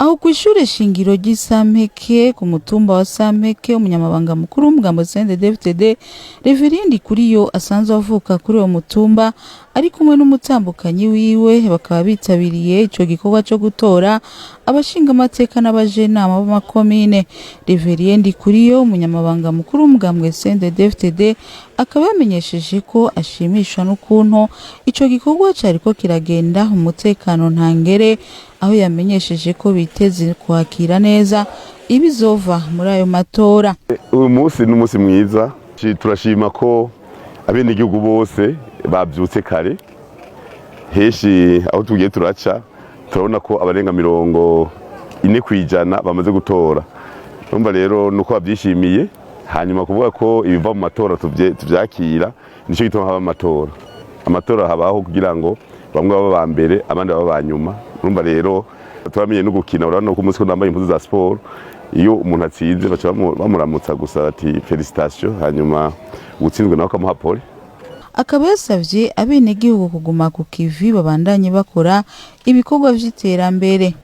Aho kw'ishure shingiro ry'i Sampeke, ku mutumba wa Sampeke, umunyamabanga mukuru w'umugambo CNDD-FDD, Reverien Ndikuriyo, asanzwe avuka kuri uwo mutumba, ari kumwe n'umutambukanyi wiwe, bakaba bitabiriye ico gikorwa co gutora abashingamateka n'abajenama b'amakomine. Reverien Ndikuriyo, umunyamabanga mukuru w'umugambwe CNDD-FDD, akaba yamenyesheje ko ashimishwa n'ukuntu ico gikorwa cariko kiragenda umutekano ntangere, aho yamenyesheje ko biteze kwakira neza ibizova muri ayo matora. Uyu munsi ni umunsi mwiza. Turashima ko abenegihugu bose bavyutse kare. Henshi aho tugiye turaca, turabona ko abarenga 40% bamaze gutora. Urumva rero nuko bavyishimiye. Hanyuma kuvuga ko ibiva mu matora tuvyakira, nico gituma haba amatora. Amatora habaho kugira ngo bamwe baba ba mbere, abandi baba ba nyuma. Urumva rero turamenye no gukina. Urabona ko umunsi ko nambaye impuzu za siporo, iyo umuntu atsinze baca bamuramutsa gusa bati "Félicitations", hanyuma uwutsinzwe nawe akamuha pole. Akaba yasavye abenegihugu kuguma ku kivi, babandanye bakora ibikorwa vy'iterambere.